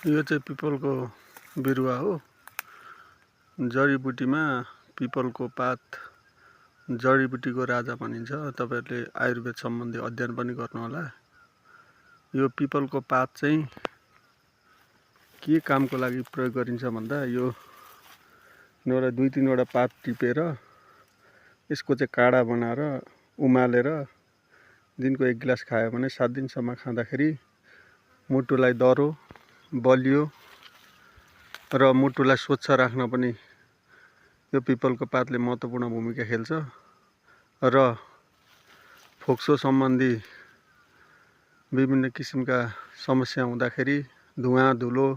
यो चाहिँ पिपलको बिरुवा हो। जडीबुटीमा पिपलको पात जडीबुटीको राजा भनिन्छ। तपाईहरुले आयुर्वेद सम्बन्धी अध्ययन पनि गर्नुहोला। यो पिपलको पात चाहिँ के कामको लागि प्रयोग गरिन्छ भन्दा यो दुई तीनवटा पात टिपेर यसको चाहिँ काडा बनाएर उमालेर दिनको 1 गिलास खायो भने 7 दिनसम्म खाँदाखेरि मुटुलाई दह्रो बलियो र मुटुलाई स्वच्छ राख्न पनि यो पिपलको पातले महत्त्वपूर्ण भूमिका खेल्छ र फोक्सो सम्बन्धी विभिन्न किसिमका समस्या हुँदाखेरि धुवा धुलो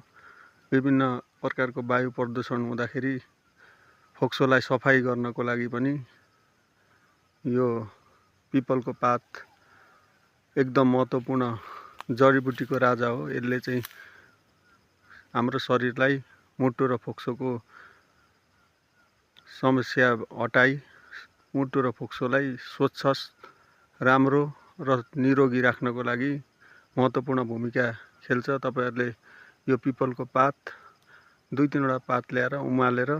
विभिन्न प्रकारको वायु प्रदूषण हुँदाखेरि फोक्सोलाई सफाई गर्नको लागि पनि यो पिपलको पात एकदम महत्त्वपूर्ण जडीबुटीको राजा हो। यसले चाहिँ हाम्रो शरीरलाई मुटु र फोक्सोको समस्या हटाई मुटु र फोक्सोलाई स्वच्छ राम्रो र निरोगी राख्नको लागि महत्त्वपूर्ण भूमिका खेल्छ। तपाईहरुले यो पिपलको पात 2-3 वटा पात ल्याएर उमालेर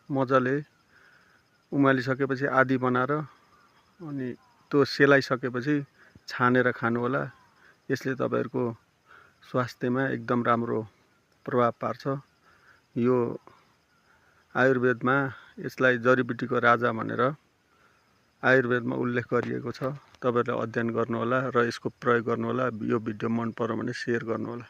मजाले उमालिसकेपछि आदि बनाएर अनि त्यो सेलाइसकेपछि छानेर खानु होला। यसले तपाईहरुको स्वास्थ्यमा एकदम राम्रो प्रभाव पार्छ। यो आयुर्वेदमा यसलाई जडीबुटीको राजा भनेर आयुर्वेदमा उल्लेख गरिएको छ। तपाईहरुले अध्ययन गर्नुहोला र यसको प्रयोग गर्नुहोला। यो भिडियो मन पर्यो भने शेयर गर्नुहोला।